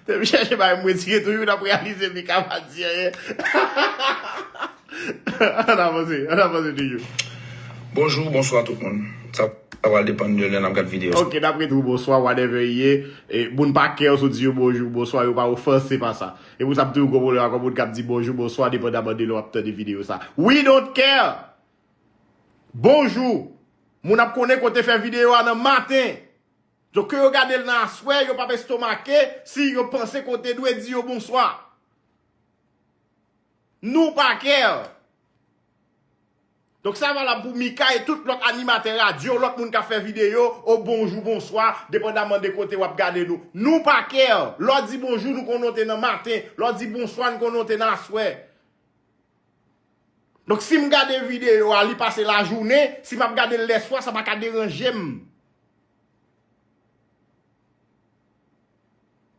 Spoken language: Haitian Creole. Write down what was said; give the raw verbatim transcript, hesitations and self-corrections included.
Depi chèche bay m retire toujou, n ap reyalize Mika pa di anyen. Ann avanse, ann avanse toujou. Bonjou, bonswa tout moun. Sa, sa pral depann de lè n ap gad videyo sa. Ok, n ap retwouve bonswa, whatever ye. E, moun pa kè w si w di yo bonjou, bonswa, yo pa ofanse pa sa. E pou sa m toujou gwo pwoblèm ak moun k ap di bonjou, bonswa, depandaman de lè w ap tande videyo sa. We don't care! Bonjou! Moun ap konnen kote fè videyo a nan maten. Donk, ke yo gade l nan aswè, yo p ap estomake si yo panse kote dwe di yo bonswa. Nou pa care. Donk, sa valab pou Mika e tout lòt animatè radyo, lòt moun k ap fè videyo, o bonjou, bonswa, depandaman de kote w ap gade nou. Nou pa care. Lè w di bonjou, nou konnen w te nan maten. Lè w di bonswa, nou konnen w te nan aswè. Donk, si m gade videyo a, li pase lajounen, si m ap gade l lèswa, sa pa ka deranje m.